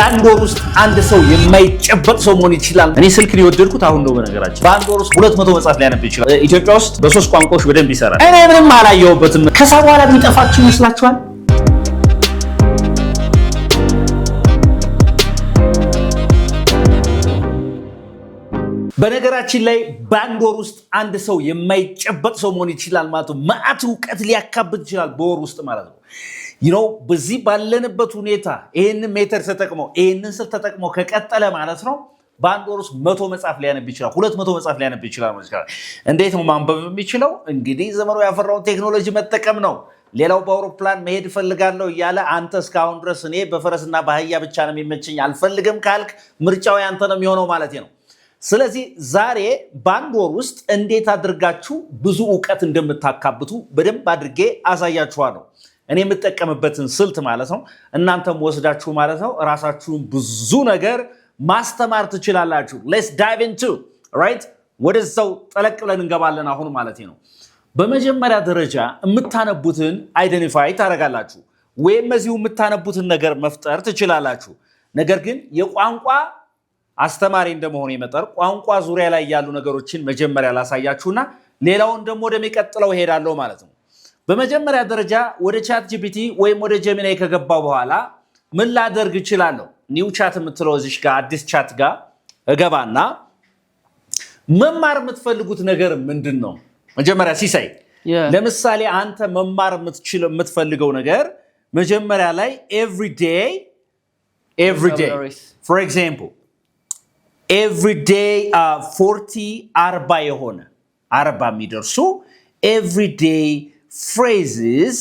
በአንድ ወር ውስጥ አንድ ሰው የማይጨበጥ ሰው መሆን ይችላል። እኔ ስልክን የወደድኩት አሁን ነው። በነገራችን በአንድ ወር ውስጥ 200 መጽሐፍ ሊያነብ ይችላል። ኢትዮጵያ ውስጥ በሶስት ቋንቋዎች በደንብ ይሰራል። እኔ ምንም አላየሁበትም። ከዛ በኋላ የሚጠፋችሁ ይመስላችኋል? በነገራችን ላይ በአንድ ወር ውስጥ አንድ ሰው የማይጨበጥ ሰው መሆን ይችላል ማለት ነው። መዓት እውቀት ሊያካብት ይችላል በወር ውስጥ ማለት ነው። በዚህ ባለንበት ሁኔታ ይህንን method ተጠቅሞ፣ ይህንን ስልት ተጠቅሞ ከቀጠለ ማለት ነው በአንድ ወር ውስጥ 100 መጽሐፍ ሊያነብ ይችላል። 200 መጽሐፍ ሊያነብ ይችላል ማለት ይችላል። እንዴት ነው ማንበብ የሚችለው? እንግዲህ ዘመኑ ያፈራውን ቴክኖሎጂ መጠቀም ነው። ሌላው በአውሮፕላን መሄድ እፈልጋለሁ እያለ አንተ እስካሁን ድረስ እኔ በፈረስና በአህያ ብቻ ነው የሚመቸኝ አልፈልግም ካልክ ምርጫው ያንተ ነው የሚሆነው ማለት ነው። ስለዚህ ዛሬ በአንድ ወር ውስጥ እንዴት አድርጋችሁ ብዙ እውቀት እንደምታካብቱ በደንብ አድርጌ አሳያችኋለሁ። እኔ የምጠቀምበትን ስልት ማለት ነው። እናንተም ወስዳችሁ ማለት ነው እራሳችሁን ብዙ ነገር ማስተማር ትችላላችሁ። Let's dive into, right፣ ወደዛው ጠለቅ ብለን እንገባለን አሁን ማለት ነው። በመጀመሪያ ደረጃ የምታነቡትን identify ታደርጋላችሁ ወይም እዚሁ የምታነቡትን ነገር መፍጠር ትችላላችሁ። ነገር ግን የቋንቋ አስተማሪ እንደመሆኔ መጠን ቋንቋ ዙሪያ ላይ ያሉ ነገሮችን መጀመሪያ ላሳያችሁና ሌላውን ደግሞ ወደሚቀጥለው እሄዳለሁ ማለት ነው። በመጀመሪያ ደረጃ ወደ ChatGPT ወይም ወደ Gemini ከገባው በኋላ ምን ላደርግ እችላለሁ? New chat የምትለው እዚሽ ጋር አዲስ chat ጋር እገባና መማር የምትፈልጉት ነገር ምንድን ነው? መጀመሪያ ሲሳይ፣ ለምሳሌ አንተ መማር የምትፈልገው ነገር መጀመሪያ ላይ everyday for example everyday 40 40 የሆነ 40 የሚደርሱ everyday phrases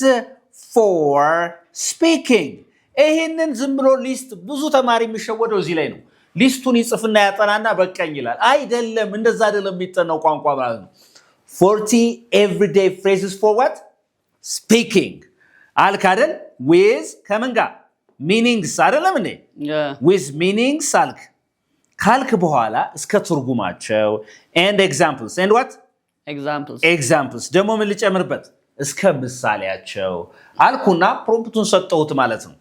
for speaking። ይህንን ዝም ብሎ list፣ ብዙ ተማሪ የሚሸወደው እዚህ ላይ ነው። List ኡን ይጽፍና ያጠናና በቃኝ ይላል። አይደለም፣ እንደዛ አይደለም የሚጠናው ቋንቋ ማለት ነው። 40 everyday phrases for what? Speaking አልክ አይደል? With ከምን ጋር? Meanings አይደለም እንዴ? With meanings አልክ። ካልክ በኋላ እስከ ትርጉማቸው and examples and what? Examples ደግሞ ምን ልጨምርበት? እስከ ምሳሌያቸው አልኩና prompt ኡን ሰጠሁት ማለት ነው።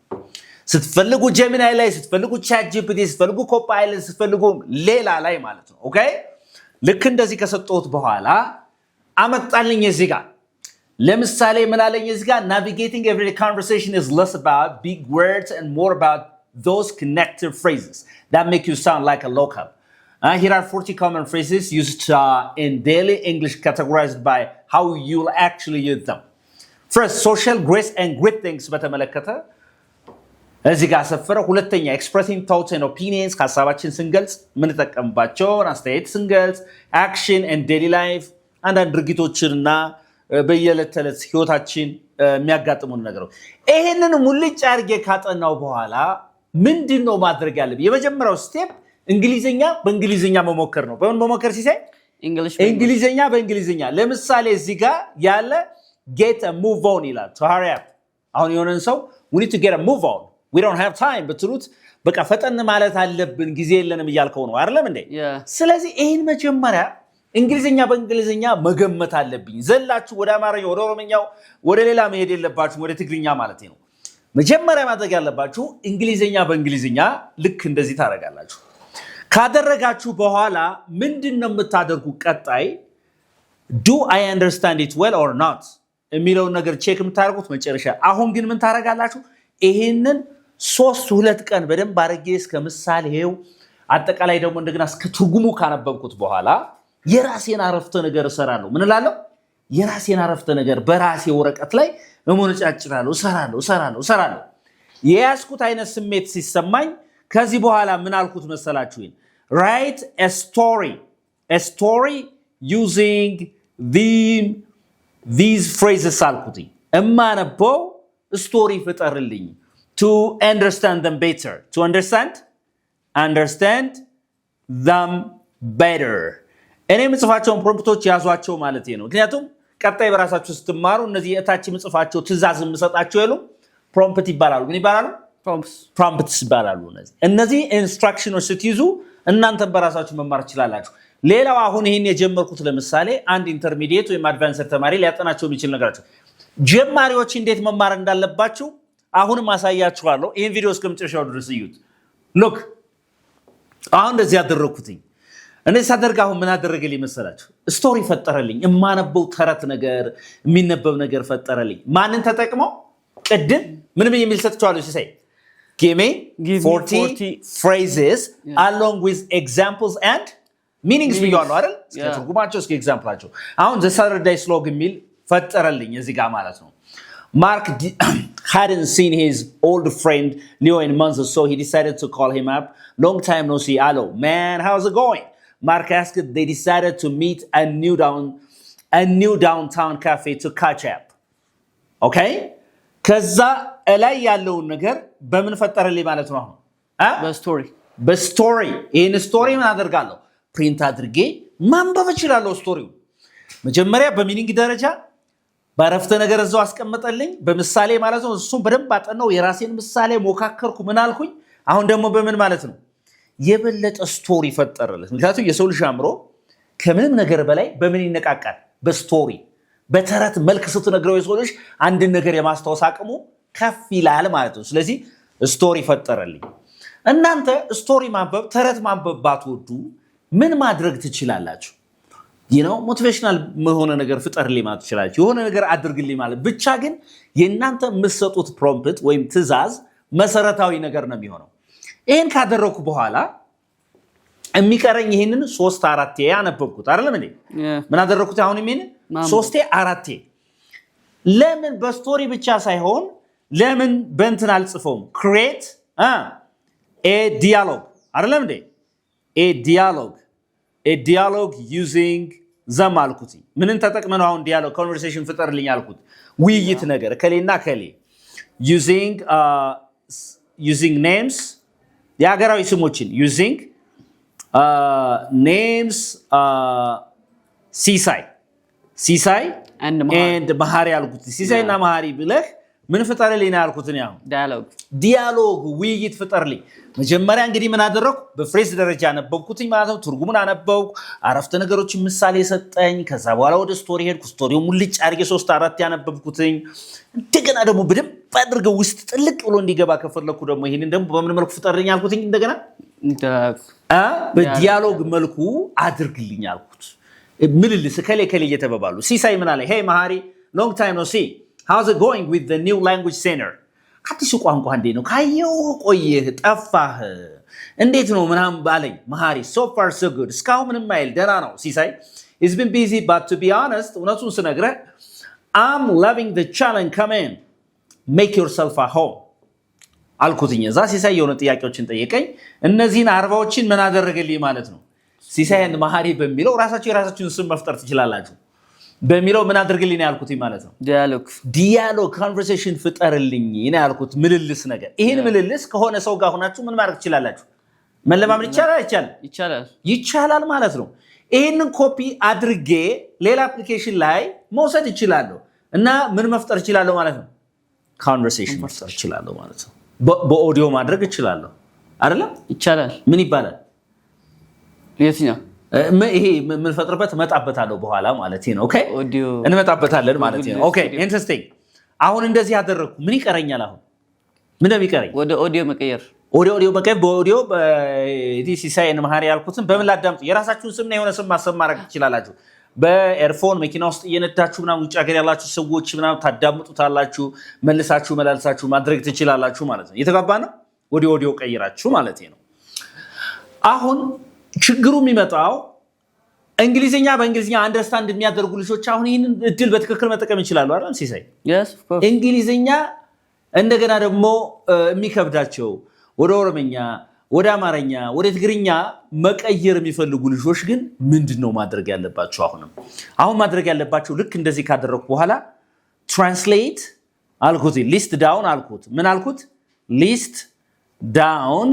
ስትፈልጉ Gemini ላይ፣ ስትፈልጉ ChatGPT፣ ስትፈልጉ Copilot፣ ስትፈልጉ ሌላ ላይ ማለት ነው። Okay፣ ልክ እንደዚህ ከሰጠሁት በኋላ አመጣልኝ እዚህ ጋር። ለምሳሌ ምን አለኝ እዚህ ጋር? "Navigating everyday conversation is less about big words and more about those connective phrases that make you sound like a local. Here are 40 common phrases used in daily English, categorized by how you'll actually use them." First, social grace and greetings በተመለከተ እዚህ ጋር ሰፈረ። ሁለተኛ expressing thoughts and opinions፣ ሀሳባችን ስንገልጽ የምንጠቀምባቸውን፣ አስተያየት ስንገልጽ፣ action and daily life፣ አንዳንድ ድርጊቶችንና በየዕለት ተዕለት ህይወታችን የሚያጋጥሙን ነገሮች። ይሄንን ሙልጭ አድርጌ ካጠናው በኋላ ምንድን ነው ማድረግ ያለብኝ? የመጀመሪያው step እንግሊዝኛ በእንግሊዝኛ መሞከር ነው። በምን መሞከር ሲሳይ? እንግሊዝኛ በእንግሊዝኛ። ለምሳሌ እዚህ ጋር ያለ "get a move on" ይላል። To hurry up። አሁን የሆነን ሰው "We need to get a move on, we don't have time" ብትሉት በቃ ፈጠን ማለት አለብን፣ ጊዜ የለንም እያልከው ነው አይደለም እንዴ? ስለዚህ ይህን መጀመሪያ እንግሊዝኛ በእንግሊዝኛ መገመት አለብኝ። ዘላችሁ ወደ አማርኛ፣ ወደ ኦሮምኛው፣ ወደ ሌላ መሄድ የለባችሁም፣ ወደ ትግርኛ ማለት ነው። መጀመሪያ ማድረግ ያለባችሁ እንግሊዝኛ በእንግሊዝኛ ልክ እንደዚህ ታደርጋላችሁ። ካደረጋችሁ በኋላ ምንድን ነው የምታደርጉ? ቀጣይ "Do I understand it well or not" የሚለውን ነገር check የምታደርጉት መጨረሻ። አሁን ግን ምን ታደርጋላችሁ? ይሄንን ሶስት 2 ቀን በደንብ አድርጌ እስከ ምሳሌው አጠቃላይ ደግሞ እንደገና እስከ ትርጉሙ ካነበብኩት በኋላ የራሴን አረፍተ ነገር እሰራለሁ። ምን እላለሁ? የራሴን አረፍተ ነገር በራሴ ወረቀት ላይ እሞነጫጭራለሁ፣ እሰራለሁ፣ እሰራለሁ፣ እሰራለሁ። የያዝኩት አይነት ስሜት ሲሰማኝ ከዚህ በኋላ ምን አልኩት መሰላችሁ? "Write a story using these phrases" አልኩትኝ። እማነበው story ፍጠርልኝ to understand them better, to understand them better። እኔ የምጽፋቸውን prompt ኦች ያዟቸው ማለት ነው። ምክንያቱም ቀጣይ በራሳችሁ ስትማሩ እነዚህ የታች የምጽፋቸው ትእዛዝ የምሰጣቸው የሉም፣ prompt ይባላሉ። ምን ይባላሉ? Prompts ይባላሉ። እነዚህ instruction ኦች ስትይዙ እናንተን በራሳችሁ መማር ትችላላችሁ። ሌላው አሁን ይህን የጀመርኩት ለምሳሌ አንድ intermediate ወይም advanced ተማሪ ሊያጠናቸው የሚችል ነገራቸው፣ ጀማሪዎች እንዴት መማር እንዳለባችሁ አሁንም አሳያችኋለሁ። ይህን ቪዲዮ እስከ መጨረሻው ድረስ እዩት። Look፣ አሁን እንደዚህ ያደረግኩትኝ፣ እንደዚህ ሳደርግ አሁን ምን አደረገልኝ መሰላችሁ? Story ፈጠረልኝ። የማነበው ተረት ነገር፣ የሚነበብ ነገር ፈጠረልኝ። ማንን ተጠቅመው? ቅድም ምንም የሚል ሰጥቼዋለሁ። ሲሳይ፣ give me Give me 40 40 phrases along with examples and meanings ብየዋለሁ አይደል? እስከ Yeah. ትርጉማቸው፣ እስከ example ኣቸው። አሁን "The Saturday Slog" የሚል ፈጠረልኝ እዚህ ጋር ማለት ነው። Mark hadn't seen his old friend Leo in months, so he decided to call him up. "Long time no see" አለው። "Man, how's it going?" Mark asked. They decided to meet a new downtown cafe to catch up. Okay? ከዛ እላይ ያለውን ነገር በምን ፈጠረልኝ ማለት ነው አሁን አ? በ story። በ story። ይህን story ምን አደርጋለሁ? Print አድርጌ ማንበብ እችላለሁ። Story ው መጀመሪያ በ meaning ደረጃ በአረፍተ ነገር እዛው አስቀመጠልኝ፣ በምሳሌ ማለት ነው። እሱም በደንብ አጠናው፣ የራሴን ምሳሌ ሞካከርኩ፣ ምን አልኩኝ። አሁን ደግሞ በምን ማለት ነው የበለጠ story ፈጠረለት። ምክንያቱም የሰው ልጅ አእምሮ ከምንም ነገር በላይ በምን ይነቃቃል? በ story፣ በተረት መልክ ስትነግረው የሰው ልጅ አንድን ነገር የማስታወስ አቅሙ ከፍ ይላል ማለት ነው። ስለዚህ story ፈጠረልኝ። እናንተ story ማንበብ፣ ተረት ማንበብ ባትወዱ ምን ማድረግ ትችላላችሁ? Motivational የሆነ ነገር ፍጠርልኝ ማለት ትችላላችሁ። የሆነ ነገር አድርግልኝ ማለት ብቻ፣ ግን የእናንተ የምትሰጡት prompt ወይም ትዕዛዝ መሰረታዊ ነገር ነው የሚሆነው። ይህን ካደረግኩ በኋላ የሚቀረኝ ይህንን ሶስት አራቴ ያነበብኩት አይደለም እንዴ? ምን አደረግኩት? አሁን ይህንን ማንበብ። ሶስቴ አራቴ። ለምን በ story ብቻ ሳይሆን ለምን በእንትን አልጽፈውም? Create a dialogue አይደለም እንዴ? A dialogue using them አልኩት። ምንን ተጠቅመ ነው አሁን dialogue conversation ፍጠርልኝ አልኩት? ውይይት ነገር እከሌና እከሌ using names፣ የሀገራዊ ስሞችን፣ using names ሲሳይ and መሀሪ። And መሀሪ አልኩት። ሲሳይ እና መሀሪ ብለህ ምን ፍጠርልኝ ነው ያልኩት እኔ አሁን? Dialogue። Dialogue፣ ውይይት ፍጠርልኝ። መጀመሪያ እንግዲህ ምን አደረግኩ? በ phrase ደረጃ አነበብኩትኝ ማለት ነው። ትርጉሙን አነበብኩ፣ አረፍተ ነገሮችን ምሳሌ ሰጠኝ። ከዛ በኋላ ወደ story ሄድኩ። Story ው ሙልጭ አድርጌ ሶስት አራት ያነበብኩትኝ። እንደገና ደግሞ በደንብ አድርገው ውስጥ ጥልቅ ብሎ እንዲገባ ከፈለግኩ ደግሞ ይህንን ደግሞ በምን መልኩ ፍጠርልኝ አልኩትኝ እንደገና? Dialogue። በ dialogue መልኩ አድርግልኝ አልኩት። ምልልስ እከሌ እከሌ እየተባባሉ። ሲሳይ ምን አለ? "Hey መሀሪ፣ long time no see. How's it going with the new language center?" አዲሱ ቋንቋ እንዴት ነው? ካየው ቆየህ፣ ጠፋህ፣ እንዴት ነው ምናምን ባለኝ። መሀሪ "So far so good"፣ እስካሁን ምንም አይል፣ ደህና ነው። ሲሳይ "It's been busy, but to be honest"፣ እውነቱን ስነግረህ፣ "I'm loving the challenge. Come in, make yourself at home" አልኩትኝ። እዛ ሲሳይ የሆነ ጥያቄዎችን ጠየቀኝ። እነዚህን 40ዎችን ምን አደረገልኝ ማለት ነው? ሲሳይን መሀሪ በሚለው፣ ራሳቸው የራሳችሁን ስም መፍጠር ትችላላችሁ፣ በሚለው ምን አድርግልኝ ነው ያልኩትኝ ማለት ነው? Dialogue። Dialogue conversation ፍጠርልኝ ነው ያልኩት፣ ምልልስ ነገር። ይህን ምልልስ ከሆነ ሰው ጋር ሆናችሁ ምን ማድረግ ትችላላችሁ? መለማመድ ይቻላል አይቻልም? ይቻላል። ይቻላል ማለት ነው። ይህንን ኮፒ አድርጌ ሌላ application ላይ መውሰድ እችላለሁ እና ምን መፍጠር እችላለሁ ማለት ነው? Conversation መፍጠር እችላለሁ ማለት ነው። በኦዲዮ ማድረግ እችላለሁ አይደለም? ይቻላል። ምን ይባላል? የትኛው? ይሄ የምንፈጥርበት እመጣበታለሁ በኋላ ማለት ነው። Okay። ኦዲዮ። እንመጣበታለን ማለት ነው። Okay, interesting። አሁን እንደዚህ ያደረግኩ ምን ይቀረኛል? አሁን ምን ነው የሚቀረኝ? ወደ ኦዲዮ መቀየር። ወደ ኦዲዮ መቀየር። በኦዲዮ ሲሳይን መሀሪ ያልኩትን በምን ላዳምጡ? የራሳችሁን ስምና የሆነ ስም ማሰብ ማድረግ ትችላላችሁ። በ earphone መኪና ውስጥ እየነዳችሁ ምናምን፣ ውጭ ሀገር ያላችሁ ሰዎች ምናምን ታዳምጡታላችሁ። መልሳችሁ መላልሳችሁ ማድረግ ትችላላችሁ ማለት ነው። እየተግባባ ነው። ወደ ኦዲዮ ቀይራችሁ ማለት ነው። አሁን ችግሩ የሚመጣው እንግሊዝኛ በእንግሊዝኛ understand የሚያደርጉ ልጆች አሁን ይህንን እድል በትክክል መጠቀም ይችላሉ አይደል ሲሳይ? Yes, of course. እንግሊዝኛ እንደገና ደግሞ የሚከብዳቸው፣ ወደ ኦሮምኛ፣ ወደ አማርኛ፣ ወደ ትግርኛ መቀየር የሚፈልጉ ልጆች ግን ምንድን ነው ማድረግ ያለባቸው? አሁንም አሁን ማድረግ ያለባቸው ልክ እንደዚህ ካደረግኩ በኋላ translate አልኩት፣ list down አልኩት። ምን አልኩት? List down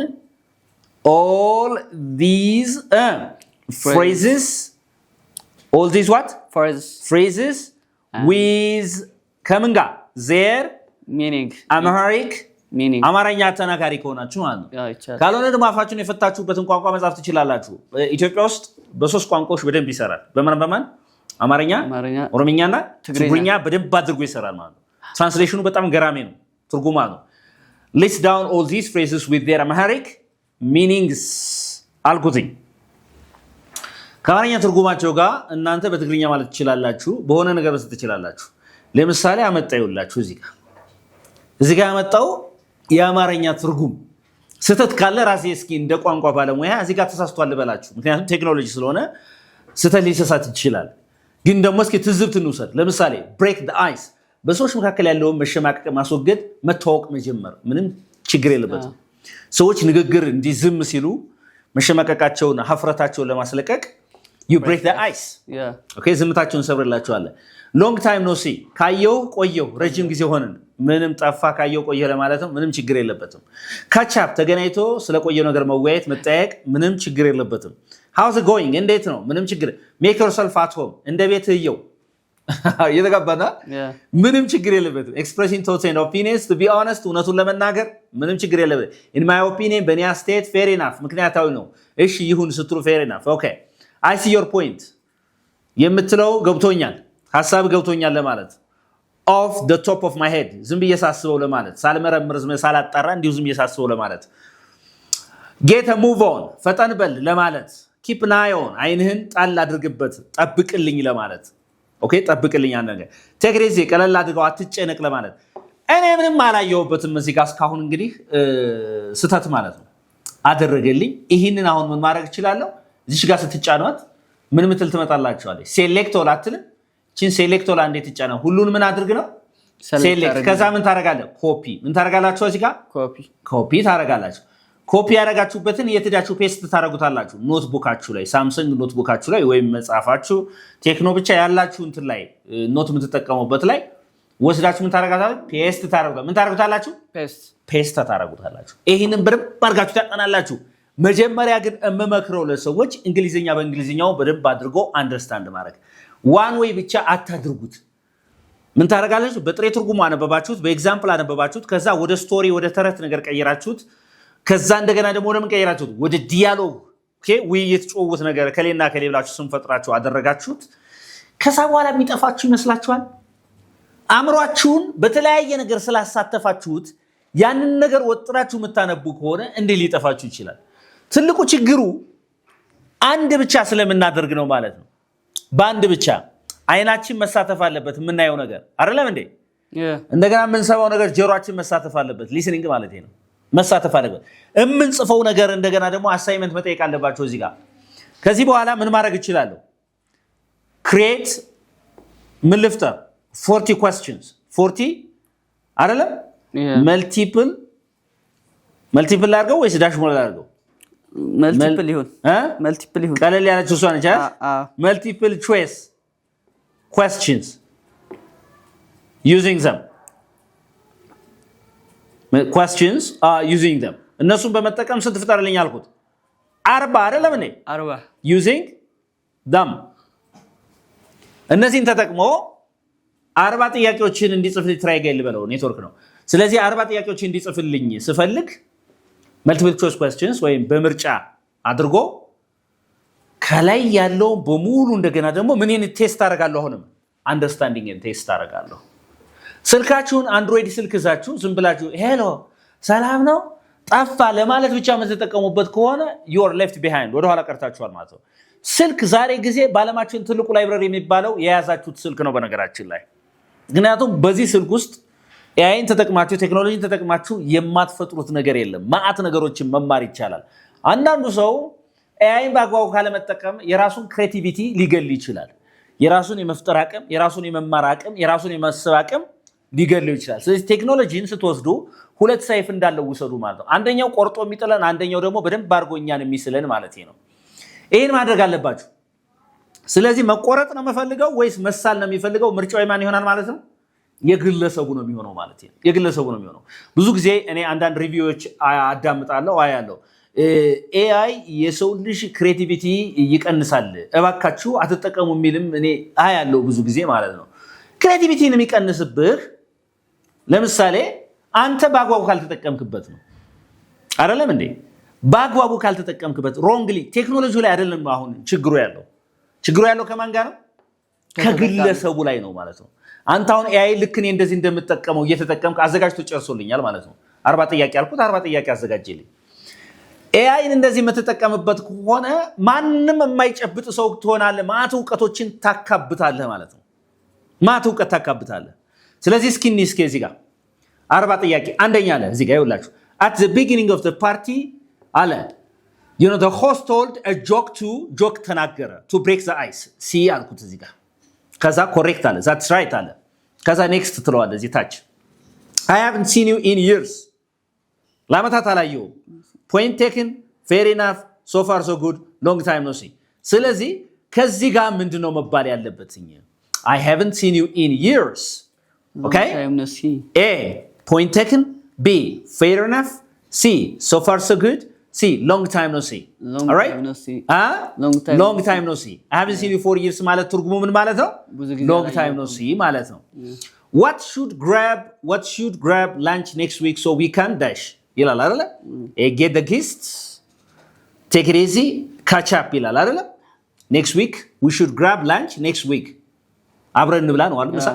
all these phrases, all these what? Phrases. Phrases with ከምን ጋር? Their meaning. Amharic meaning. አማርኛ ተናጋሪ ከሆናችሁ ማለት ነው። Yeah, ይቻላል። ካልሆነ ደግሞ አፋችሁን የፈታችሁበትን ቋንቋ መጻፍ ትችላላችሁ። ኢትዮጵያ ውስጥ በሶስት ቋንቋዎች በደንብ ይሰራል። በማን በማን? አማርኛ፣ አማርኛ፣ ኦሮምኛና ትግርኛ። ትግርኛ በደንብ አድርጎ ይሰራል ማለት ነው። Translation ኑ በጣም ገራሚ ነው። ትርጉማ ነው። List down all these phrases with their Amharic meanings አልኩትኝ። ከአማርኛ ትርጉማቸው ጋር እናንተ በትግርኛ ማለት ትችላላችሁ፣ በሆነ ነገር መስጠት ትችላላችሁ። ለምሳሌ አመጣ ይውላችሁ እዚህ ጋር ያመጣው የአማርኛ ትርጉም ስህተት ካለ ራሴ እስኪ እንደ ቋንቋ ባለሙያ እዚህ ጋር ተሳስቷል ልበላችሁ። ምክንያቱም ቴክኖሎጂ ስለሆነ ስህተት ሊሰሳት ይችላል። ግን ደግሞ እስኪ ትዝብት እንውሰድ። ለምሳሌ break the ice፣ በሰዎች መካከል ያለውን መሸማቀቅ ማስወገድ፣ መተዋወቅ መጀመር ምንም ችግር የለበትም። ሰዎች ንግግር እንዲህ ዝም ሲሉ መሸማቀቃቸውን፣ ሀፍረታቸውን ለማስለቀቅ you break the ice። Okay፣ ዝምታቸውን ሰብርላቸዋለ። Long time no see፣ ካየው ቆየው፣ ረጅም ጊዜ ሆንን፣ ምንም ጠፋ፣ ካየው ቆየ ለማለት ነው። ምንም ችግር የለበትም። Catch up፣ ተገናኝቶ ስለቆየው ነገር መወያየት መጠያየቅ፣ ምንም ችግር የለበትም። How's it going፣ እንዴት ነው? ምንም ችግር። Make yourself at home፣ እንደ ቤት እየው እየተጋባና ምንም ችግር የለበትም። Expressing thoughts and opinions፣ to be honest፣ እውነቱን ለመናገር ምንም ችግር የለበትም። In my opinion፣ በእኔ አስተያየት፣ fair enough፣ ምክንያታዊ ነው። እሺ ይሁን ስትሉ fair enough። Okay, I see your point፣ የምትለው ገብቶኛል፣ ሀሳብ ገብቶኛል ለማለት። Off the top of my head፣ ዝም ብዬ ሳስበው ለማለት፣ ሳልመረምር ሳላጣራ እንዲሁ ዝም ብዬ ሳስበው ለማለት። Get a move on፣ ፈጠን በል ለማለት። Keep an eye on፣ አይንህን ጣል አድርግበት፣ ጠብቅልኝ ለማለት። Okay፣ ጠብቅልኝ አንድ ነገር። Take it easy፣ ቀለል አድርገው፣ አትጨነቅ ለማለት። እኔ ምንም አላየሁበትም እዚህ ጋር እስካሁን እንግዲህ ስህተት ማለት ነው አደረገልኝ። ይህንን አሁን ምን ማድረግ እችላለሁ? እዚች ጋር ስትጫኗት ምን ምትል ትመጣላችኋለች? Select all አትልም? ችን select all አንዴ ትጫነ ሁሉን ምን አድርግ ነው? Select። ከዛ ምን ታደርጋለህ? ኮፒ። ምን ታደርጋላችሁ? እዚህ ጋር ኮፒ ታደርጋላችሁ። ኮፒ ያደረጋችሁበትን የት ሄዳችሁ paste ታደርጉታላችሁ? Notebook ኣችሁ ላይ፣ Samsung notebook ኣችሁ ላይ ወይም መጽሐፋችሁ ቴክኖ ብቻ ያላችሁ እንትን ላይ note የምትጠቀሙበት ላይ ወስዳችሁ ምን ታደርጋታላችሁ? Paste ታደርጉታ ምን ታደርጉታላችሁ? Paste ታደርጉታላችሁ። ይህንን በደንብ አድርጋችሁ ታጠናላችሁ። መጀመሪያ ግን የምመክረው ለሰዎች እንግሊዝኛ በእንግሊዝኛው በደንብ አድርጎ understand ማድረግ፣ one way ብቻ አታድርጉት። ምን ታደርጋላችሁ? በጥሬ ትርጉሙ አነበባችሁት፣ በ example አነበባችሁት፣ ከዛ ወደ story ወደ ተረት ነገር ቀይራችሁት፣ ከዛ እንደገና ደግሞ ወደ ምን ቀይራችሁት? ወደ dialogue ውይይት፣ ጭውውት ነገር ከሌና ከሌ ብላችሁ ስም ፈጥራችሁ አደረጋችሁት። ከዛ በኋላ የሚጠፋችሁ ይመስላችኋል? አእምሯችሁን በተለያየ ነገር ስላሳተፋችሁት ያንን ነገር ወጥራችሁ የምታነቡ ከሆነ እንዴት ሊጠፋችሁ ይችላል? ትልቁ ችግሩ አንድ ብቻ ስለምናደርግ ነው ማለት ነው። በአንድ ብቻ አይናችን መሳተፍ አለበት የምናየው ነገር አይደለም እንዴ? እንደገና የምንሰማው ነገር ጆሯችን መሳተፍ አለበት። Listening ማለት ነው፣ መሳተፍ አለበት። የምንጽፈው ነገር እንደገና ደግሞ assignment መጠየቅ አለባቸው እዚህ ጋር። ከዚህ በኋላ ምን ማድረግ እችላለሁ? Create ምን ልፍጠር? 40 questions፣ 40 አይደለም multiple ላድርገው ወይስ dash ሞላ ላድርገው? Multiple ይሁን። Multiple ይሁን። ቀለል ያለችው እሷ ነች። Multiple choice questions using them, questions using them፣ እነሱን በመጠቀም ስንት ፍጠርልኝ አልኩት? 40 አይደለም እንዴ? 40። Using them፣ እነዚህን ተጠቅሞ 40 ጥያቄዎችን እንዲጽፍልኝ try again ልበለው ኔትወርክ ነው። ስለዚህ 40 ጥያቄዎችን እንዲጽፍልኝ ስፈልግ multiple choice questions ወይም በምርጫ አድርጎ ከላይ ያለውን በሙሉ እንደገና ደግሞ ምን test አደርጋለሁ? አሁንም understanding test አደርጋለሁ። ስልካችሁን Android ስልክ ይዛችሁ ዝም ብላችሁ hello ሰላም ነው ጠፋ ለማለት ብቻ የምትጠቀሙበት ከሆነ you're left behind፣ ወደኋላ ቀርታችኋል ማለት ነው። ስልክ ዛሬ ጊዜ በዓለማችን ትልቁ library የሚባለው የያዛችሁት ስልክ ነው በነገራችን ላይ። ምክንያቱም በዚህ ስልክ ውስጥ AI ን ተጠቅማችሁ ቴክኖሎጂን ተጠቅማችሁ የማትፈጥሩት ነገር የለም። መዓት ነገሮችን መማር ይቻላል። አንዳንዱ ሰው AI ን በአግባቡ ካለመጠቀም የራሱን creativity ሊገል ይችላል። የራሱን የመፍጠር አቅም፣ የራሱን የመማር አቅም፣ የራሱን የማሰብ አቅም ሊገለው ይችላል። ስለዚህ ቴክኖሎጂን ስትወስዱ ሁለት ሰይፍ እንዳለው ውሰዱ ማለት ነው። አንደኛው ቆርጦ የሚጥለን፣ አንደኛው ደግሞ በደንብ አድርጎ እኛን የሚስለን ማለት ነው። ይህን ማድረግ አለባችሁ። ስለዚህ መቆረጥ ነው የምፈልገው ወይስ መሳል ነው የሚፈልገው? ምርጫው የማን ይሆናል ማለት ነው? የግለሰቡ ነው የሚሆነው ማለት ነው። የግለሰቡ ነው የሚሆነው። ብዙ ጊዜ እኔ አንዳንድ review ዎች አዳምጣለሁ፣ አያለሁ። AI የሰው ልጅ creativity ይቀንሳል፣ እባካችሁ አትጠቀሙ የሚልም እኔ አያለሁ ብዙ ጊዜ ማለት ነው። Creativity ን የሚቀንስብህ ለምሳሌ አንተ በአግባቡ ካልተጠቀምክበት ነው። አይደለም እንዴ? በአግባቡ ካልተጠቀምክበት wrongly፣ ቴክኖሎጂ ላይ አይደለም አሁን ችግሩ ያለው። ችግሩ ያለው ከማን ጋር ነው? ከግለሰቡ ላይ ነው ማለት ነው። አንተ አሁን AI ልክ እኔ እንደዚህ እንደምጠቀመው እየተጠቀምክ አዘጋጅቶ ጨርሶልኛል ማለት ነው። 40 ጥያቄ አልኩት፣ 40 ጥያቄ አዘጋጀልኝ። AI ን እንደዚህ የምትጠቀምበት ከሆነ ማንም የማይጨብጥ ሰው ትሆናለህ። ማት እውቀቶችን ታካብታለህ ማለት ነው። ማት እውቀት ታካብታለህ። ስለዚህ እስኪ እኒ እስኪ እዚህ ጋር 40 ጥያቄ። አንደኛ አለ እዚህ ጋር ይኸውላችሁ፣ "At the beginning of the party" አለ፣ "the host told a joke to" joke ተናገረ፣ "to break the ice." C አልኩት እዚህ ጋር። ከዛ "Correct" አለ፣ "That's right" አለ። ከዛ next ትለዋለህ እዚህ ታች። "I haven't seen you in years" ለዓመታት አላየሁም። Point taken፣ fair enough፣ so far so good፣ long time no see። ስለዚህ ከዚህ ጋር ምንድን ነው መባል ያለበት? I haven't seen you in years, okay? Time no see. A, point taken፣ B, fair enough፣ C, so far so good፣ C, long time no see. Long time no see. Long time Long no see. time no see. "I haven't seen you for years" ማለት ትርጉሙ ምን ማለት ነው? ብዙ ጊዜ Long time no see ማለት ነው። What should grab lunch next week so we can dash" ይላል አይደለ? Get the gist፣ take it easy፣ catch up ይላል አይደለ? Next week, we should grab lunch next week፣ አብረን እንብላ ነው አይደል ምሳ።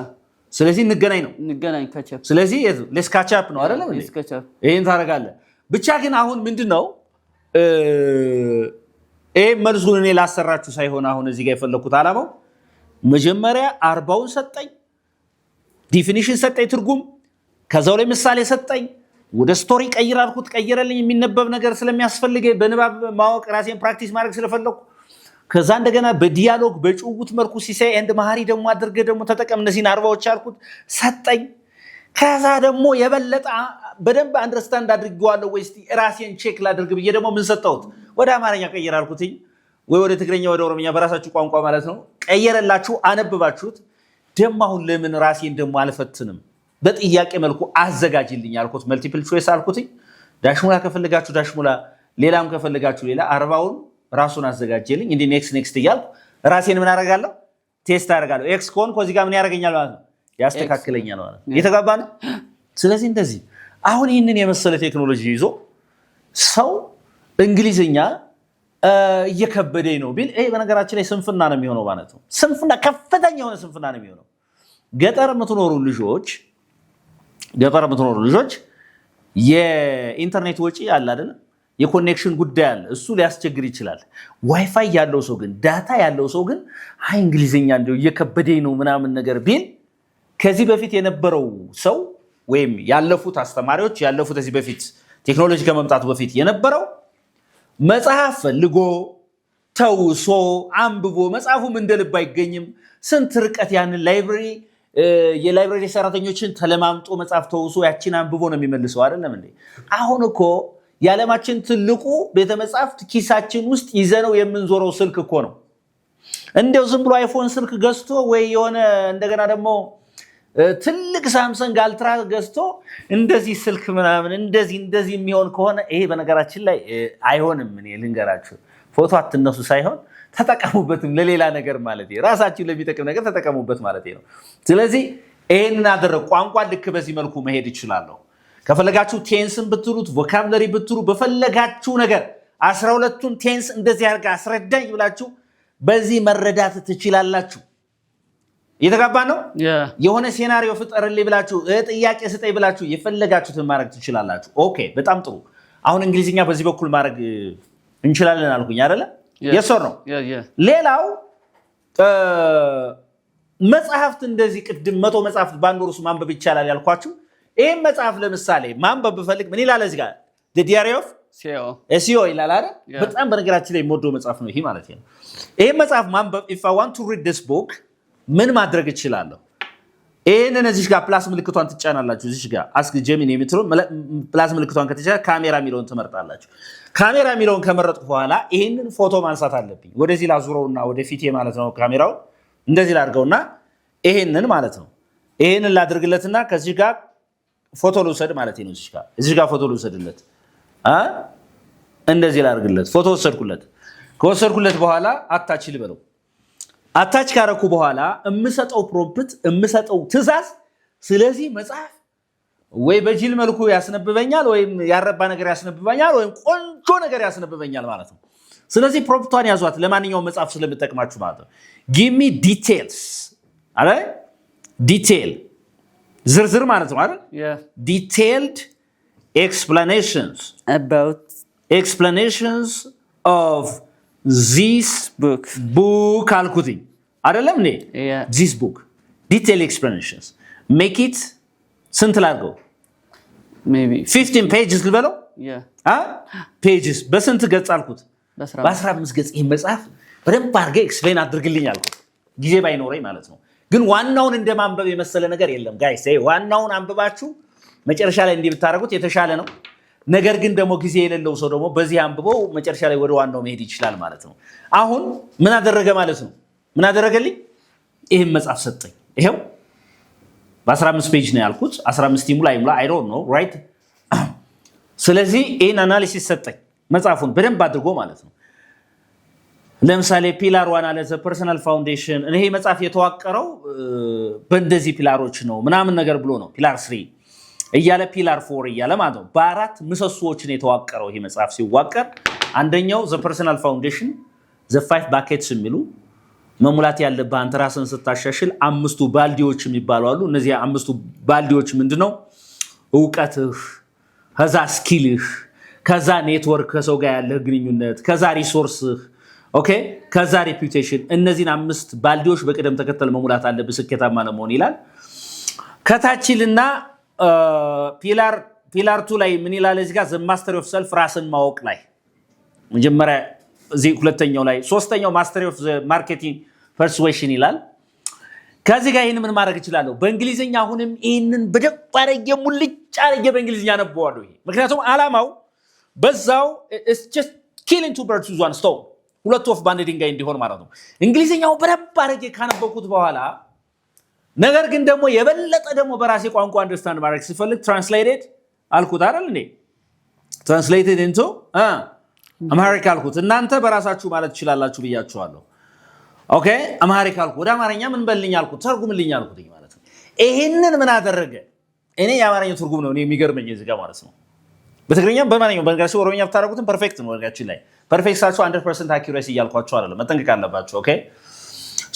ስለዚህ እንገናኝ ነው። እንገናኝ፣ catch up. ስለዚህ let's catch up ነው አይደለም እንዴ? Let's catch up. ይህን ታደርጋለህ። ብቻ ግን አሁን ምንድን ነው፣ ይህ መልሱን እኔ ላሰራችሁ ሳይሆን አሁን እዚህ ጋር የፈለግኩት ዓላማው መጀመሪያ 40ውን ሰጠኝ፣ definition ሰጠኝ፣ ትርጉም፣ ከዛው ላይ ምሳሌ ሰጠኝ፣ ወደ story ቀይር አልኩት፣ ቀይረልኝ። የሚነበብ ነገር ስለሚያስፈልገኝ በንባብ ማወቅ ራሴን practice ማድረግ ስለፈለግኩ፣ ከዛ እንደገና በ dialogue በጭውውት መልኩ ሲሳይ and መሀሪ ደግሞ አድርገህ ደግሞ ተጠቀም እነዚህን 40ዎች አልኩት፣ ሰጠኝ። ከዛ ደግሞ የበለጠ በደንብ understand አድርጌዋለሁ ወይ እስኪ ራሴን check ላድርግ ብዬ ደግሞ ምን ሰጠሁት? ወደ አማርኛ ቀይር አልኩትኝ፣ ወይ ወደ ትግረኛ፣ ወደ ኦሮምኛ፣ በራሳችሁ ቋንቋ ማለት ነው። ቀየረላችሁ፣ አነብባችሁት። ደግሞ አሁን ለምን ራሴን ደግሞ አልፈትንም? በጥያቄ መልኩ አዘጋጅልኝ አልኩት። Multiple choice አልኩትኝ። Dash ሙላ ከፈለጋችሁ dash ሙላ፣ ሌላም ከፈለጋችሁ ሌላ፣ 40ውን ራሱን አዘጋጀልኝ። እንዲህ next next እያልኩ ራሴን ምን አደርጋለሁ? Test አደርጋለሁ። X ከሆንኩ እዚህ ጋር ምን ያደርገኛል ማለት ነው? ያስተካክለኛል ማለት ነው። እየተጋባ ነው። ስለዚህ እንደዚህ አሁን ይህንን የመሰለ ቴክኖሎጂ ይዞ ሰው እንግሊዝኛ እየከበደኝ ነው ቢል ይሄ በነገራችን ላይ ስንፍና ነው የሚሆነው ማለት ነው። ስንፍና፣ ከፍተኛ የሆነ ስንፍና ነው የሚሆነው። ገጠር የምትኖሩ ልጆች የኢንተርኔት ወጪ አለ አይደለም? የ connection ጉዳይ አለ። እሱ ሊያስቸግር ይችላል። ዋይፋይ ያለው ሰው ግን፣ data ያለው ሰው ግን አይ እንግሊዝኛ እንደው እየከበደኝ ነው ምናምን ነገር ቢል ከዚህ በፊት የነበረው ሰው ወይም ያለፉት አስተማሪዎች፣ ያለፉት ከዚህ በፊት ቴክኖሎጂ ከመምጣቱ በፊት የነበረው መጽሐፍ ፈልጎ ተውሶ አንብቦ፣ መጽሐፉም እንደ ልብ አይገኝም። ስንት ርቀት ያንን library የ library ሰራተኞችን ተለማምጦ መጽሐፍ ተውሶ ያችን አንብቦ ነው የሚመልሰው። አይደለም እንዴ? አሁን እኮ የዓለማችን ትልቁ ቤተ መጽሐፍት ኪሳችን ውስጥ ይዘነው የምንዞረው ስልክ እኮ ነው። እንዲያው ዝም ብሎ iPhone ስልክ ገዝቶ ወይ የሆነ እንደገና ደግሞ ትልቅ Samsung Ultra ገዝቶ እንደዚህ ስልክ ምናምን እንደዚህ እንደዚህ የሚሆን ከሆነ ይሄ በነገራችን ላይ አይሆንም። እኔ ልንገራችሁ፣ ፎቶ አትነሱ ሳይሆን ተጠቀሙበትም ለሌላ ነገር ማለት ነው። ራሳችሁን ለሚጠቅም ነገር ተጠቀሙበት ማለት ነው። ስለዚህ ይሄንን አደረግ ቋንቋ ልክ በዚህ መልኩ መሄድ ይችላለሁ። ከፈለጋችሁ tense ን ብትሉት፣ vocabulary ብትሉ፣ በፈለጋችሁ ነገር 12ቱን tense እንደዚህ አድርገህ አስረዳኝ ብላችሁ በዚህ መረዳት ትችላላችሁ። እየተጋባ ነው። የሆነ scenario ፍጠርልኝ ብላችሁ፣ ጥያቄ ስጠኝ ብላችሁ የፈለጋችሁትን ማድረግ ትችላላችሁ። Okay፣ በጣም ጥሩ። አሁን እንግሊዝኛ በዚህ በኩል ማድረግ እንችላለን አልኩኝ አይደለ? Yes or no? ሌላው መጽሐፍት እንደዚህ ቅድም 100 መጽሐፍት በአንድ ወር ውስጥ ማንበብ ይቻላል ያልኳችሁ፣ ይህም መጽሐፍ ለምሳሌ ማንበብ ብፈልግ ምን ይላል እዚህ ጋር? Diary of CEO ይላል አይደል? በጣም በነገራችን ላይ የምወደው መጽሐፍ ነው ይሄ ማለት ነው። ይህም መጽሐፍ ማንበብ፣ if I want to read this book፣ ምን ማድረግ እችላለሁ? ይህንን እዚህ ጋር plus ምልክቷን ትጫናላችሁ። እዚህ ጋር Ask Gemini የምትለው plus ምልክቷን ከተጫ ካሜራ የሚለውን ትመርጣላችሁ። ካሜራ የሚለውን ከመረጥኩ በኋላ ይህንን ፎቶ ማንሳት አለብኝ። ወደዚህ ላዙረውና ወደፊቴ ማለት ነው፣ ካሜራውን እንደዚህ ላድርገውና ይሄንን ማለት ነው፣ ይሄንን ላድርግለትና ከዚህ ጋር ፎቶ ልውሰድ ማለት ነው። እዚህ ጋር ፎቶ ልውሰድለት፣ እንደዚህ ላድርግለት። ፎቶ ወሰድኩለት። ከወሰድኩለት በኋላ attach ልበለው። Attach ካረኩ በኋላ የምሰጠው prompt፣ የምሰጠው ትዕዛዝ ስለዚህ መጽሐፍ ወይ በጅል መልኩ ያስነብበኛል፣ ወይም ያረባ ነገር ያስነብበኛል፣ ወይም ቆንጆ ነገር ያስነብበኛል ማለት ነው። ስለዚህ prompt ቷን ያዟት ለማንኛውም መጽሐፍ ስለምጠቅማችሁ ማለት ነው። "Give me details" አለ። Detail ዝርዝር ማለት ነው አይደል? Detailed explanations about Explanations of this book. Book አልኩትኝ አይደለም እንዴ? Yeah. This book detail explanations, make it ስንት ላድርገው? Maybe. 15 pages ልበለው? Yeah. Pages በስንት ገጽ አልኩት? በአስራ በ15 ገጽ ይህ መጽሐፍ በደንብ አድርገህ explain አድርግልኝ አልኩት። ጊዜ ባይኖረኝ ማለት ነው። ግን ዋናውን እንደ ማንበብ የመሰለ ነገር የለም guys። ዋናውን አንብባችሁ መጨረሻ ላይ እንዲህ ብታደርጉት የተሻለ ነው። ነገር ግን ደግሞ ጊዜ የሌለው ሰው ደግሞ በዚህ አንብቦ መጨረሻ ላይ ወደ ዋናው መሄድ ይችላል ማለት ነው። አሁን ምን አደረገ ማለት ነው? ምን አደረገልኝ? ይህን መጽሐፍ ሰጠኝ። ይሄው በ15 page ነው ያልኩት። 15 ይሙላ ይሙላ I don't know, right? ስለዚህ ይህን analysis ሰጠኝ፣ መጽሐፉን በደንብ አድርጎ ማለት ነው። ለምሳሌ pillar one አለ፣ personal foundation። ይሄ መጽሐፍ የተዋቀረው በእንደዚህ pillar ኦች ነው ምናምን ነገር ብሎ ነው፣ pillar three እያለ pillar four እያለ ማለት ነው። በአራት ምሰሶዎች ነው የተዋቀረው ይሄ መጽሐፍ ሲዋቀር። አንደኛው the personal foundation፣ the five buckets የሚሉ መሙላት ያለብህ አንተ ራስን ስታሻሽል አምስቱ ባልዲዎች የሚባሉ አሉ። እነዚህ አምስቱ ባልዲዎች ምንድን ነው? እውቀትህ፣ ከዛ skill ህ፣ ከዛ ኔትወርክ ከሰው ጋር ያለህ ግንኙነት፣ ከዛ resource ህ፣ okay፣ ከዛ reputation። እነዚህን አምስት ባልዲዎች በቅደም ተከተል መሙላት አለብህ ስኬታማ ለመሆን ይላል። ከታችልና pillar two ላይ ምን ይላል? እዚህ ጋር mastery of self፣ ራስን ማወቅ ላይ መጀመሪያ እዚህ ሁለተኛው ላይ፣ ሶስተኛው mastery of marketing persuasion ይላል። ከዚህ ጋር ይህን ምን ማድረግ እችላለሁ? በእንግሊዝኛ አሁንም ይህንን በደንብ አድርጌ ሙልጭ አድርጌ በእንግሊዝኛ አነበዋለሁ። ይሄ ምክንያቱም ዓላማው በዛው killing two birds with one stone፣ ሁለት ወፍ በአንድ ድንጋይ እንዲሆን ማለት ነው። እንግሊዝኛው በደንብ አድርጌ ካነበብኩት በኋላ ነገር ግን ደግሞ የበለጠ ደግሞ በራሴ ቋንቋ understand ማድረግ ሲፈልግ translated አልኩት አይደል እንዴ? Translated into Amharic አልኩት። እናንተ በራሳችሁ ማለት ትችላላችሁ ብያችኋለሁ። Okay, Amharic አልኩ። ወደ አማርኛ ምን በልኝ አልኩት፣ ተርጉምልኝ አልኩት ማለት ነው። ይሄንን ምን አደረገ? እኔ የአማርኛው ትርጉም ነው እኔ የሚገርመኝ እዚህ ጋር ማለት ነው። በትግርኛም በማንኛውም በነገራችን ኦሮምኛ ብታደርጉትም perfect ነው። በነገራችን ላይ perfect ሳችሁ 100% accuracy እያልኳቸው አይደለም፣ መጠንቀቅ አለባቸው። Okay,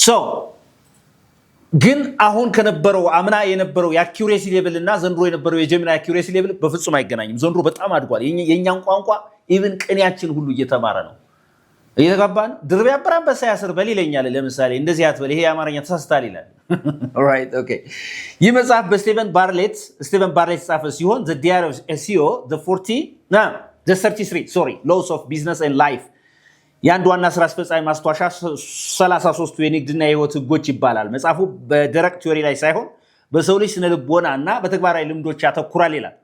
so ግን አሁን ከነበረው አምና የነበረው የ accuracy level እና ዘንድሮ የነበረው የ Gemini accuracy level በፍጹም አይገናኝም። ዘንድሮ በጣም አድጓል። የእኛን ቋንቋ even ቅኔያችን ሁሉ እየተማረ ነው። እየተጋባ ነው። ድር ቢያብር አንበሳ ያስር በል ይለኛል። ለምሳሌ እንደዚህ አትበል፣ ይሄ የአማርኛ ተሳስታል ይላል። Right, okay። ይህ መጽሐፍ በስቴቨን ባርሌት ስቴቨን ባርሌት የተጻፈ ሲሆን The Diary of a CEO, the 40 the 33, sorry, Laws of Business and Life፣ የአንድ ዋና ስራ አስፈጻሚ ማስታወሻ፣ 33ቱ የንግድና የህይወት ህጎች ይባላል። መጽሐፉ በደረቅ theory ላይ ሳይሆን በሰው ልጅ ስነ ልቦና እና በተግባራዊ ልምዶች ያተኩራል ይላል።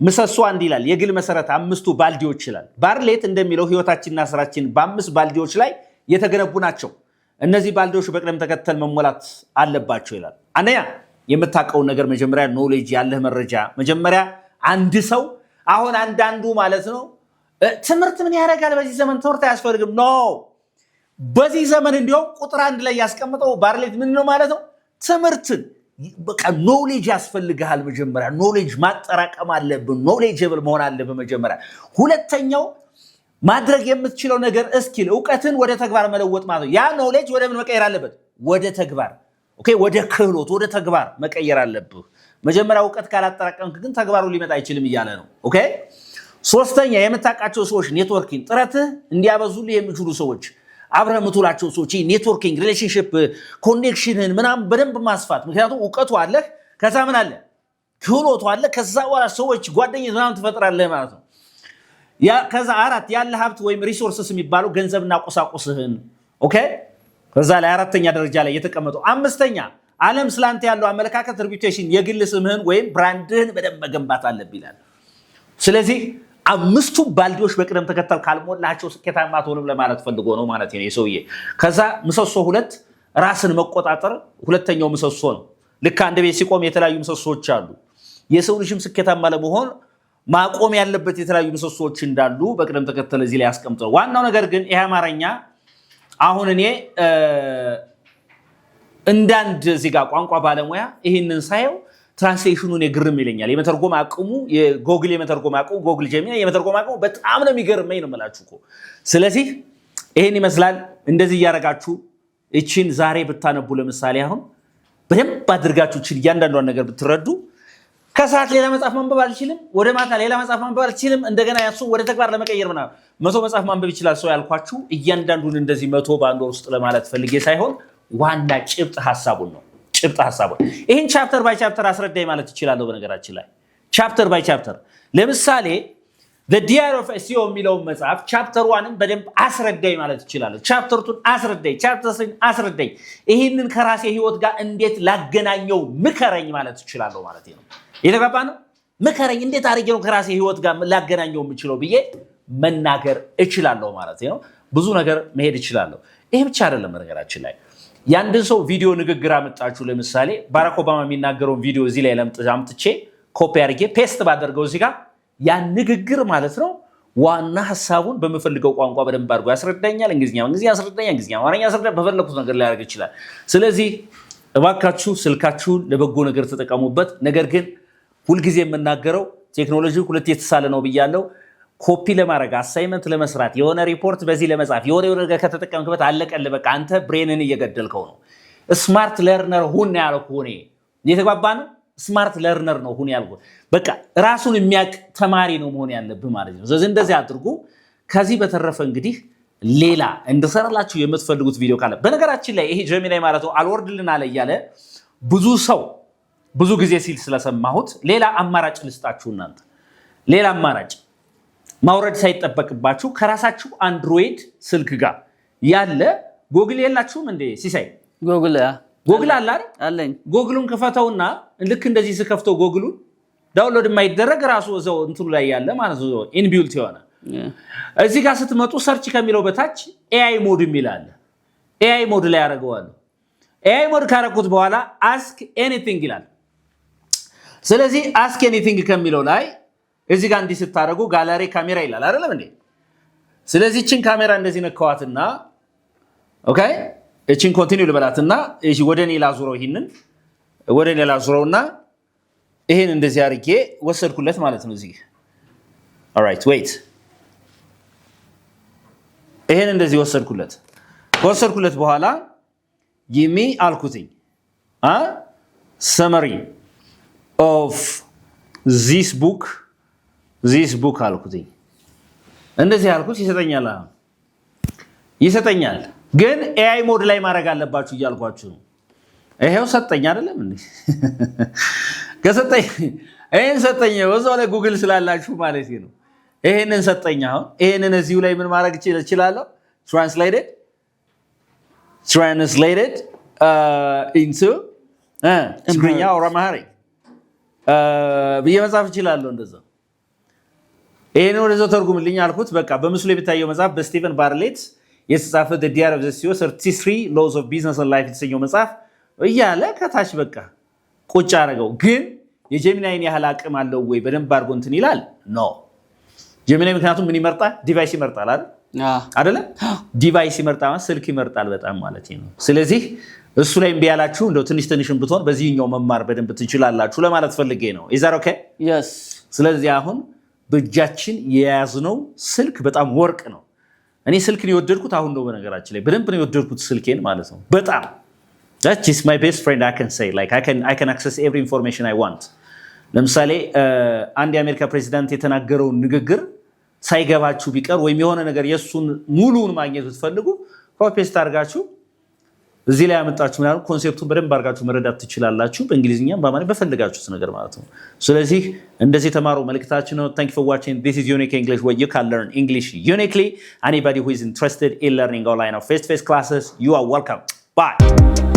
ምሰሶ አንድ ይላል፣ የግል መሰረት አምስቱ ባልዲዎች ይላል። ባርሌት እንደሚለው ህይወታችንና ስራችን በአምስት ባልዲዎች ላይ የተገነቡ ናቸው። እነዚህ ባልዲዎች በቅደም ተከተል መሞላት አለባቸው ይላል። አንደኛ የምታውቀውን ነገር መጀመሪያ knowledge፣ ያለህ መረጃ መጀመሪያ። አንድ ሰው አሁን አንዳንዱ ማለት ነው ትምህርት ምን ያደርጋል፣ በዚህ ዘመን ትምህርት አያስፈልግም። No፣ በዚህ ዘመን እንዲሁም ቁጥር አንድ ላይ ያስቀምጠው ባርሌት ምን ነው ማለት ነው? ትምህርትን በቃ knowledge ያስፈልግሃል። መጀመሪያ knowledge ማጠራቀም አለብን። Knowledgeable መሆን አለብን መጀመሪያ። ሁለተኛው ማድረግ የምትችለው ነገር skill፣ እውቀትን ወደ ተግባር መለወጥ ማለት ነው። ያ knowledge ወደ ምን መቀየር አለበት? ወደ ተግባር፣ okay፣ ወደ ክህሎት፣ ወደ ተግባር መቀየር አለብህ። መጀመሪያ እውቀት ካላጠራቀምክ ግን ተግባሩ ሊመጣ አይችልም እያለ ነው። Okay፣ ሶስተኛ የምታውቃቸው ሰዎች networking፣ ጥረትህ እንዲያበዙልህ የሚችሉ ሰዎች፣ አብረህ የምትውላቸው ሰዎች፣ networking፣ relationship፣ connection ን ምናምን በደንብ ማስፋት። ምክንያቱም እውቀቱ አለህ፣ ከዛ ምን አለ? ክህሎቱ አለ። ከዛ በኋላ ሰዎች ጓደኝነት ምናምን ትፈጥራለህ ማለት ነው። ከዛ አራት ያለ ሀብት ወይም resources የሚባለው ገንዘብና ቁሳቁስህን፣ okay። ከዛ ላይ አራተኛ ደረጃ ላይ የተቀመጠው። አምስተኛ ዓለም ስላንተ ያለው አመለካከት reputation፣ የግል ስምህን ወይም brand ህን በደንብ መገንባት አለብህ ይላል። ስለዚህ አምስቱ ባልዲዎች በቅደም ተከተል ካልሞላቸው ስኬታማ አትሆንም ለማለት ፈልጎ ነው ማለት ነው የሰውዬ። ከዛ ምሰሶ ሁለት ራስን መቆጣጠር ሁለተኛው ምሰሶ ነው። ልክ አንድ ቤት ሲቆም የተለያዩ ምሰሶዎች አሉ። የሰው ልጅም ስኬታማ ለመሆን ማቆም ያለበት የተለያዩ ምሰሶዎች እንዳሉ በቅደም ተከተል እዚህ ላይ አስቀምጠው። ዋናው ነገር ግን ይሄ አማርኛ አሁን እኔ እንዳንድ እዚህ ጋር ቋንቋ ባለሙያ ይህንን ሳየው translation ኑን የግርም ይለኛል። የመተርጎም አቅሙ፣ የጎግል የመተርጎም አቅሙ፣ Google Gemini የመተርጎም አቅሙ በጣም ነው የሚገርመኝ ነው የምላችሁ እኮ። ስለዚህ ይሄን ይመስላል። እንደዚህ እያደረጋችሁ እቺን ዛሬ ብታነቡ ለምሳሌ አሁን በደንብ አድርጋችሁ እቺን እያንዳንዷን ነገር ብትረዱ ከሰዓት ሌላ መጽሐፍ ማንበብ አልችልም። ወደ ማታ ሌላ መጽሐፍ ማንበብ አልችልም። እንደገና ያሱ ወደ ተግባር ለመቀየር ምናምን 100 መጽሐፍ ማንበብ ይችላል ሰው ያልኳችሁ እያንዳንዱን እንደዚህ 100 በአንድ ወር ውስጥ ለማለት ፈልጌ ሳይሆን ዋና ጭብጥ ሀሳቡን ነው። ጭብጥ ሀሳቡን ይህን chapter by chapter አስረዳኝ ማለት እችላለሁ። በነገራችን ላይ chapter by chapter ለምሳሌ Diary of CEO የሚለውን መጽሐፍ chapter one ን በደንብ አስረዳኝ ማለት እችላለሁ። Chapter two ን አስረዳኝ፣ chapter three ን አስረዳኝ፣ ይህንን ከራሴ ህይወት ጋር እንዴት ላገናኘው ምከረኝ ማለት እችላለሁ ማለት ነው። የተግባባ ነው። ምከረኝ፣ እንዴት አድርጌ ነው ከራሴ ህይወት ጋር ላገናኘው የምችለው ብዬ መናገር እችላለሁ ማለት ነው። ብዙ ነገር መሄድ እችላለሁ። ይሄ ብቻ አይደለም። በነገራችን ላይ የአንድን ሰው ቪዲዮ ንግግር አመጣችሁ፣ ለምሳሌ ባራክ ኦባማ የሚናገረውን ቪዲዮ እዚህ ላይ አምጥቼ ኮፒ አድርጌ paste ባደርገው እዚህ ጋር ያን ንግግር ማለት ነው ዋና ሀሳቡን በምፈልገው ቋንቋ በደንብ አድርጎ ያስረዳኛል። እንግሊዝኛ እንግሊዝኛ ያስረዳኛል፣ እንግሊዝኛ አማርኛ ያስረዳኛል። በፈለኩት ነገር ሊያደርግ ይችላል። ስለዚህ እባካችሁ ስልካችሁን ለበጎ ነገር ተጠቀሙበት። ነገር ግን ሁልጊዜ የምናገረው ቴክኖሎጂ ሁለት የተሳለ ነው ብያለው። ኮፒ ለማድረግ፣ assignment ለመስራት፣ የሆነ ሪፖርት በዚህ ለመጻፍ፣ የሆነ የሆነ ነገር ከተጠቀምክበት አለቀልህ። በቃ አንተ brain ን እየገደልከው ነው። Smart learner ሁን ያልኩህ እኔ። እየተግባባ ነው። Smart learner ነው ሁን ያልኩህ። በቃ ራሱን የሚያውቅ ተማሪ ነው መሆን ያለብህ ማለት ነው። ስለዚህ እንደዚህ አድርጉ። ከዚህ በተረፈ እንግዲህ ሌላ እንድሰራላችሁ የምትፈልጉት ቪዲዮ ካለ፣ በነገራችን ላይ ይሄ Gemini ማለት ነው አልወርድልን አለ እያለ ብዙ ሰው ብዙ ጊዜ ሲል ስለሰማሁት ሌላ አማራጭ ልስጣችሁ። እናንተ ሌላ አማራጭ ማውረድ ሳይጠበቅባችሁ ከራሳችሁ Android ስልክ ጋር ያለ ጎግል የላችሁም እንዴ ሲሳይ? ጉግል። ጎግል አለ አይደል? አለኝ። ጎግሉን ክፈተውና ልክ እንደዚህ ስከፍተው ጎግሉን download የማይደረግ ራሱ እዛው እንትኑ ላይ ያለ ማለት ነው፣ inbuilt የሆነ እዚህ ጋር ስትመጡ search ከሚለው በታች AI mode የሚል አለ። AI mode ላይ ያደርገዋለሁ። AI mode ካረኩት በኋላ ask anything ይላል። ስለዚህ ask anything ከሚለው ላይ እዚህ ጋር እንዲህ ስታደርጉ ጋላሪ ካሜራ ይላል አይደለም እንዴ? ስለዚህ እችን ካሜራ እንደዚህ ነካዋትና okay እችን continue ልበላትና እሺ ወደ እኔ ላዙረው፣ ይህንን ወደ እኔ ላዙረውና ይሄን እንደዚህ አድርጌ ወሰድኩለት ማለት ነው። እዚህ alright, wait፣ ይሄን እንደዚህ ወሰድኩለት። ከወሰድኩለት በኋላ give me አልኩትኝ summary of this book አልኩትኝ። እንደዚህ አልኩት፣ ይሰጠኛል ይሰጠኛል። ግን AI mode ላይ ማድረግ አለባችሁ እያልኳችሁ ነው። ይሄው ሰጠኝ አይደለም እንዴ? ከሰጠኝ ይሄን ሰጠኝ። በዛው ላይ ጉግል ስላላችሁ ማለት ነው። ይሄንን ሰጠኝ። አሁን ይሄንን እዚሁ ላይ ምን ማድረግ እችላለሁ? Translated into ትግርኛ or Amharic ብዬ መጻፍ እችላለሁ። እንደዛ ይሄንን ወደዛው ተርጉምልኝ አልኩት። በቃ በምስሉ የሚታየው መጽሐፍ በስቲቨን ባርሌት የተጻፈ The Diary of the CEO 33 Laws of Business and Life የተሰኘው መጽሐፍ እያለ ከታች በቃ ቁጭ አደረገው። ግን የ Gemini ን ያህል አቅም አለው ወይ? በደንብ አድርጎ እንትን ይላል? No, Gemini ምክንያቱም ምን ይመርጣል? Device ይመርጣል አይደል? አይደለ? Device ይመርጣል፣ ስልክ ይመርጣል በጣም ማለት ነው። ስለዚህ እሱ ላይ እምቢ ያላችሁ እንደው ትንሽ ትንሽም ብትሆን በዚህኛው መማር በደንብ ትችላላችሁ ለማለት ፈልጌ ነው። Is that okay? Yes. ስለዚህ አሁን በእጃችን የያዝነው ስልክ በጣም ወርቅ ነው። እኔ ስልክን የወደድኩት አሁን ነው። በነገራችን ላይ በደንብ ነው የወደድኩት ስልኬን ማለት ነው። በጣም that's just my best friend, I can say. Like I can access every information I want። ለምሳሌ አንድ የአሜሪካ ፕሬዚዳንት የተናገረውን ንግግር ሳይገባችሁ ቢቀር ወይም የሆነ ነገር የእሱን ሙሉውን ማግኘት ብትፈልጉ copy paste አድርጋችሁ እዚህ ላይ ያመጣችሁ ምናምን concept ኡን በደንብ አድርጋችሁ መረዳት ትችላላችሁ። በእንግሊዝኛም በአማርኛ በፈለጋችሁት ነገር ማለት ነው። ስለዚህ እንደዚህ ተማሩ መልእክታችን ነው። Thank you for watching. This is Unique English, where you can learn English uniquely. Anybody who is interested in learning online or face to face classes, you are welcome. Bye.